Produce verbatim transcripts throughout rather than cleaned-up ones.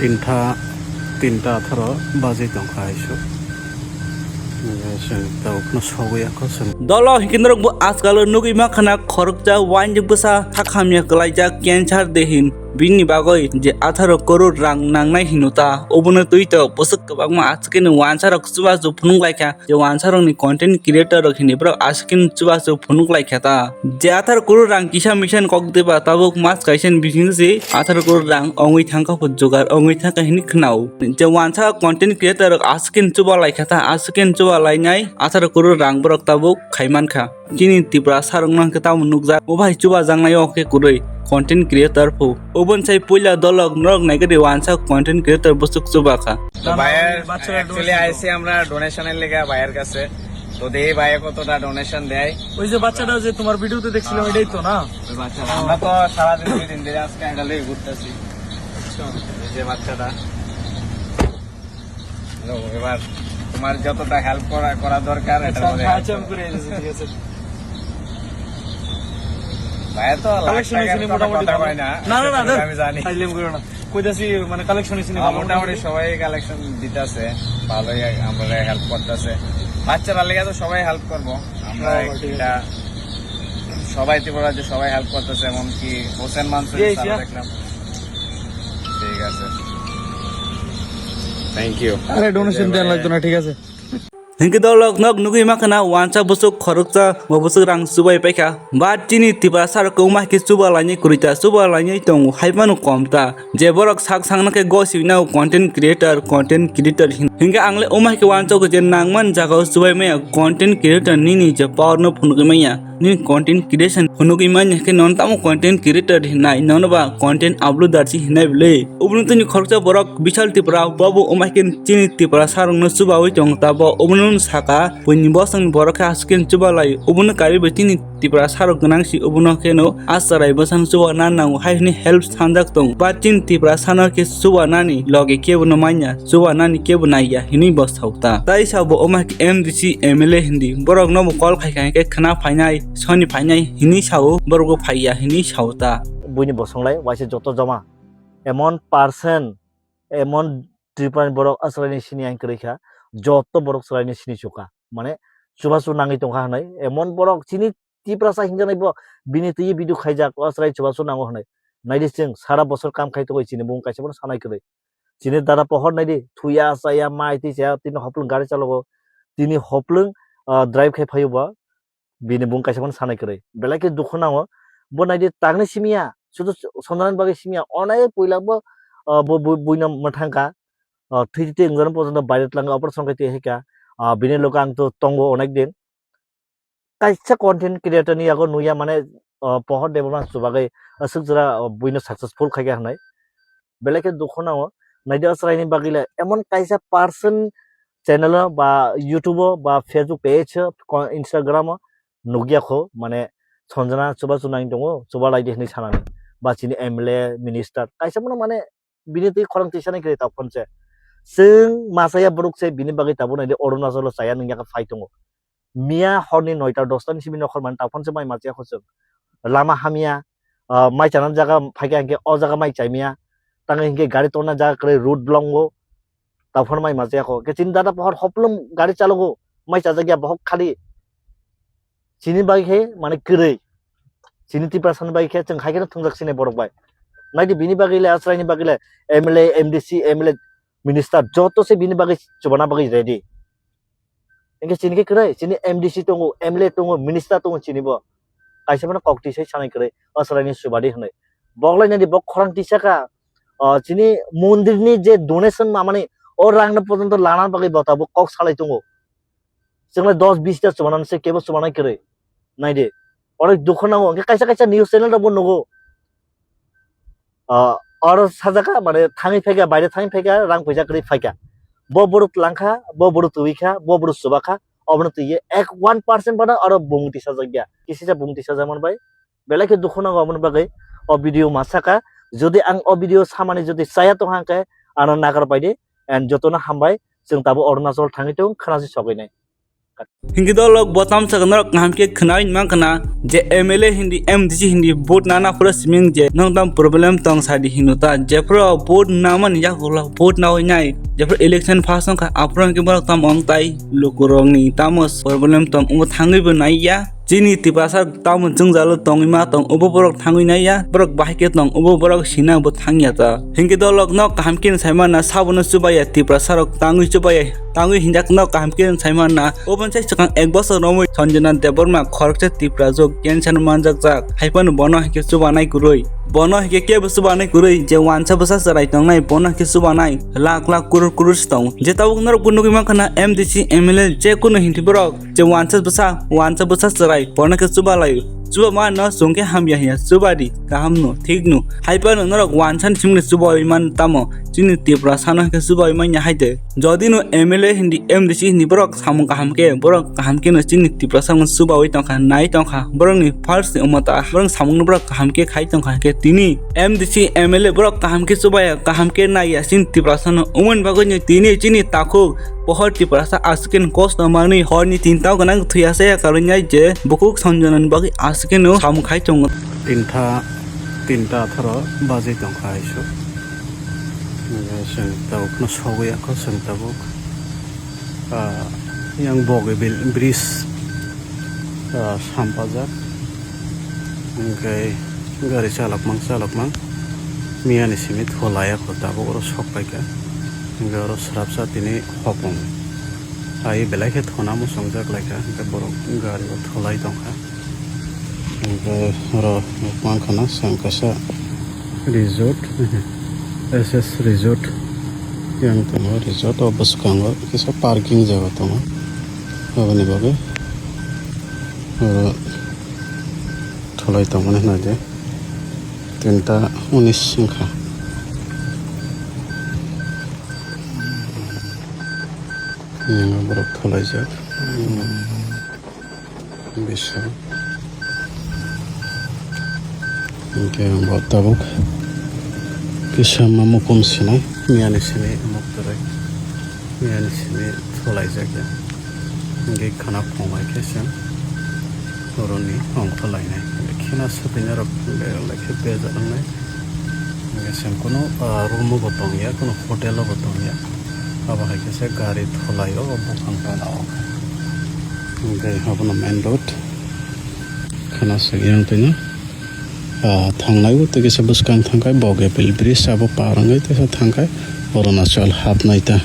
Tinta, tinta atharo baji tongkha aisu. Chwng tabukno sogwi yakho chwng. Dolo hinkhe norokbo ajkalo nugwi mankha na khoroksa wainjak bwsa thakhamya kwlaijak cancer de hin. Bini bagwi je atharo koror rang nangnai hino ta, obono twi to bwswk kwbangma achukeno wansarok chubachu phunuk laikha. Je wansarokni content creator rok hinwi borok aswkeno chubachu phunuk laikha ta. Je atharo koror rang kisa misa ni kok deba tabuk mas kaisa ni bisingtwi se atharo koror rang ongwi thangkha pho jugar ongwi thangkha hinwi khwnao. Je wansa content creator rok aswkeno chuba laikha ta, aswkeno chuba lainai atharo koror rang borok tabuk khaimankha. Chini Tiprasa rokno hwnkhe tamo nukjak, o bai chubajaknai o khe kwrwi content creator pho. Oboni sai puila dolok norok naikhe de wansa content creator bwswk chubakha. তো ভাইয়ের বাচ্চারা actually donation আইছি আমরা ডোনেশনের লেগে ভাইয়ের কাছে। তো দেখি ভাইয়ে কতটা ডোনেশন দেয়। ওই যে বাচ্চাটা যে তোমার ভিডিওতে দেখছিলাম, হ্যাঁ। এটাই তো না? ওই বাচ্চাটা। আমরা তো সারাদিন দুই দিন ধরে আজকে এটা লয়ে ঘুরতেছি। আচ্ছা। এই যে বাচ্চাটা। তো এবার তোমার যতটা হেল্প করা, করা দরকার, এটার আচ্ছা, মধ্যে আচ্ছা, help আমি করো। করে দিচ্ছি, ঠিক আছে। ভাইয়া তো লাখ কালেকশন টাকার হয়েছে নি তো মোটামুটি কথা ভালো? কয় না। না, না, না, সেটা ধর। আমি জানি। ফাইজলামি করো না। কইতাছি, মানে, কালেকশন হয়েছে নি হ্যাঁ, ভালো মোটামুটি মোটামুটি? সবাই কালেকশন দিতেছে, ভালোই আমরারে হেল্প করতেছে। বাচ্চারা লেগে তো সবাই হেল্প করবো। আমরা হ্যাঁ, ঠিক আছে। এটা সবাই ত্রিপুরা যে সবাই হেল্প করতেছে, এমনকি হোসেন মানসুর এই স্যারও যে। দেখলাম। ঠিক আছে। Thank you. আরে, ডোনেশন দেওয়া লাগতো না, ঠিক আছে। Hinkhe dolok nok nugwi mankha na wansa bwswk khoroksa bo bwswk rang chubai paikha. Ba chini Tiprasa rok wngma khe chuba lainai kwrwi ta, chuba lainai tongo, hai phano kom ta. Je borok sak sakno khe gosipnao content creator, content creator hin-, hinkhe ang le wngma khe wansa je nangmani jagao chubai maya content creator nini je power no phunugwi maya. Nini content creation phunugwi manya khe nono tamo content creator hinai, nono ba content uploader si hinai bwle. Ubuni tini khoroksa borok Bishal Tripura, bobo wngma khe chini Tiprasa rokno chubawi tong ta, bo ubuni saka buini bosongni borok khe aswk khe chubalai. Ubuni karwi bo chini Tiprasa rok gwnang si ubuno kheno acharai bwsano chuba na nango hai hwnwi help sanjak tong. Ba chini Tiprasa no khe chuba nani loge kebo no manya, chuba nani kebo naiya hinwi bo saukta. Tai sabo wngma khe M D C, M L A hindi borok no bo call khai khai khe khna phainai. Soni phainai hinwi sao, borok bo phaiya hinwi sao ta. Buini bosonglai waisa joto joma emon percent, emon Tripura ni borok aswraini sini ang kwrwi kha, joto borok swraini sini chukha, mane chubachu nangwi tongkha hwnwi emon borok chini Tiprasa hinjanai bo bini twi video khaijak, o aswrai chubachu nango hwnwi. Naidi chwng sara bosor kam khai tongwi chini bung kaisa bono sanai kwrwi. Chini dada pohor naidi, thuya chaya mai twi chaya tini hoplwng gari chalogo, tini hoplwng, ah, drive khai phaio bo. Bini bung kaisa phano sanai kwrwi. Belai khe dukhu nango. Bo naidi tangni simiya, sudu Sanjana ni bagwi simiya. Onai puila bo, ah, bo, bo, buino mwthangkha. Ah, thwi twi wngjano porjonto baire twlangkha, operation khai twi haikha. Ah, bini loge ang to tongo onek din. Kaisa content creator ni yago nuya mane, ah, pohor Debbarma chubagwi aswk jora, ah, buino successful khaikha hwnwi. Belai khe dukhu nango. Naidi aswraini bagwi le emon kaisa person channel o ba YouTube o ba Facebook page o ko-, Instagram o nukya kho, mane Sanjana chubachu nai tongo, chuba laidi hwnwi sanani. Ba chini M L A, minister, kaisa bono mane bini twi khorang twi sanai kwrwi ta phone se. Chwng machaya borok se bini bagwi tabuk naidi Arunachal o chaya nungya khe phai tongo. Miya horni noita dosta ni simi nokhor mani taphon se mai machiya kho chwng. Lama hamya, ah, mai chana jaga phaikha hinkhe o jaga mai chaimiya. Tang hinkhe gari tonna jaga kwrwi road blongo. Taphon mai machiya kho. Khe chini dada pohor hoplwm gari chalogo, mai chajakya bohok khali. Chini bai khe mane kwrwi. Chini Tiprasa ni bai khe chwng hai kheno thwngjak sini borok bai. Naidi bini bagwi le, aswraini bagwi le, M L A, M D C, M L A, minister joto se bini bagwi chubana bagwi ready. Hinkhe chini khe kwrwi, chini M D C tongo, M L A tongo, minister tongo chini bo. Kaisa phano kok twi sai sanai kwrwi, aswraini subadi hwnwi. Bok lai naidi bok khorang tisa kha, ah, chini mondir ni je donation mamani, o rang no porjonto lana bagwi bo tabuk kok salai tongo. Chwng lai dos bis ta chubanani se kebo chubanai kwrwi. Naidi. Onek dukhu nango, hinkhe kaisa kaisa news channel rok bo nugo. Ah, oro sajaka, mane, thangwi phaikha, baire thangwi phaikha, rang puisa kwrwi phaikha. Bo buru twlangkha, bo buru twiwi kha, bo buru chubakha, obono twiwi ek one percent bono oro bumung tisajakya. Kisisa bumung tisajakman bai belai khe dukhu nango aboni bagwi. O video ma saka, jodi ang o video samani jodi chaya tongkha hwnkhe ano nagar paidi, and jotono hambai, chwng tabuk Arunachal thangwi tong khana se sogwi nai. Hinkhe dolok bo tamsaka norok kaham khe khwnawi mankha na je M L A hindi, M D C hindi vote nana phuru siming je nong tam problem tong sadi hino ta, jephuru vote namani yakulo vote nawi nai, jephuru election pass wngkha aphuru hinkhe borok tam wng tai lukurokni tamo problem tong omo thangwi bo naiya. Chini Tiprasa tamo jwngjalo tongwi ma tong, obo borok thangwi naiya, borok bahai khe tong, obo borok sina bo thangya ta. Hinkhe dolok no kaham khe sai mana, sabono chubaya, Tiprasa rok tangwi chubaya, tangwi hinjak no kaham khe sai mana. Obo sai swkang ek bosor romwi Sanjana Debbarma khoroksa Tiprajwk cancer manjak jak, hai phano bono hinkhe chubanai kwrwi. Bono hinkhe kebo chubanai kwrwi, je wansa bwsa chwrai tongnai, bono hinkhe chubanai lakh lakh, crore crore se tongo. Je tabuk norok bo nugwi mankha na M D C, M L A, je kunu hindi borok je wansa bwsa, wansa bwsa chwrai, bono khe chuba laio. Chuba ma no chwng khe hamya hiya, chuba di, kaham no, thik no. Hai phano norok wansa ni simi chubawi man tamo, chini Tiprasa no khe chubawi manya hai de. Jodi no M L A hindi, M D C hindi borok samung kaham khe, borok kaham khe no chini Tiprasa no chubawi tongkha, nai tongkha, borok ni first ni omo ta, borok samung no borok kaham khe khai tongkha, khe tini M D C, M L A borok kaham khe chubaya, kaham khe naiya chini Tiprasa no. Umoni bagwi no tini chini takhuk pohor Tiprasa aswk khe no kosto manwi horni tinta o gwnang thwiya se karwi nai je bukhuk Sanjana ni bagwi aswk khe no samung khai tongo. Tinta, tinta atharo bajwi tongkha aiso. Chwng tabuk no sogwi yakho chwng tabuk. Ah, yang Bogibel bridge, ah, sampajak. Hwnkhe gari chalokmang chalokmang miyani simi tholai akho tabuk oro sok paikha. Hwnkhe oro srapsa tini hopong. Ai belai khe thona muchungjak laikha, hwnkhe borok gari o tholai tongkha. Hwnkhe oro nukmankha na chwng kaisa resort, S S Resort yang tongo. Resort o bwskango kisa parking jaga tongo, aboni bagwi oro tholai tongmani hwnwi de tinta unis wngkha. Borok tholaijak. Bisa. Hwnkhe ang bo tabuk kisa mamukun sinai, miyani simi muktrwi, miyani simi thulaijak ya. Hwnkhe khana phunai khe chwng oroni ongkhor lainai. Hwnkhe khena swtwinai rok belai khe bejak wngnai. Hwnkhe chwng kunu, ah, room o bo tongya, kunu hotel o bo tongya. Abo hai khe se gari thulai o buphang gana o. Hwnkhe abono main road. Khana swk yang tino, ah, thangnai o tei kisa bwskang thangkhai Bogibel bridge abo par wngwi teisa thangkhai Arunachal hapnai ta.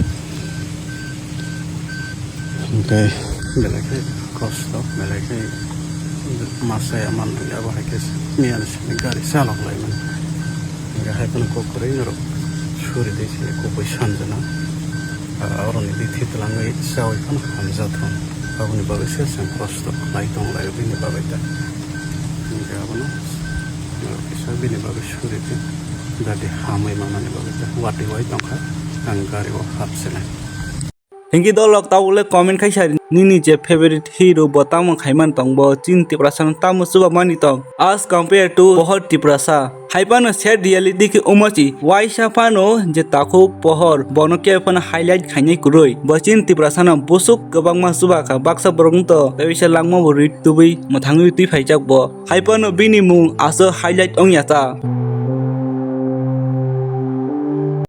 Hwnkhe belai khe kosto, belai khe masa ya man abo hai khe miyani simi gari chalok lai mani. Hwnkhe hai phano kok kwrwi norok suri de se kubui sanjana. Ah, oroni bithi twlangwi chawi phano hamjathon. Aboni bagwi se chwng kosto khlai tong lai bini bagwi ta. Hwnkhe abono, ah, kisa bini bagwi suri di. Gari hamwi manani bagwi ta. Watwi wai tongkha. Ang gari o hapsinai. Hinkhe dolok tabuk le comment khai sadi nini je favorite hero bo tamo khaiman tong, bo chini Tiprasa no tamo chuba mani tong as compare to pohor Tiprasa. Hai phano sad reality khe omo si, waisa phano je takhuk pohor bono kebo phano highlight khainai kwrwi. Bo chini Tiprasa no bwswk kwbangma chuba kha, baksa borok no to tei waisa langma bo rit tubui mwthangwi twi phaijak bo. Hai phano bini mung aswk highlight wngya ta.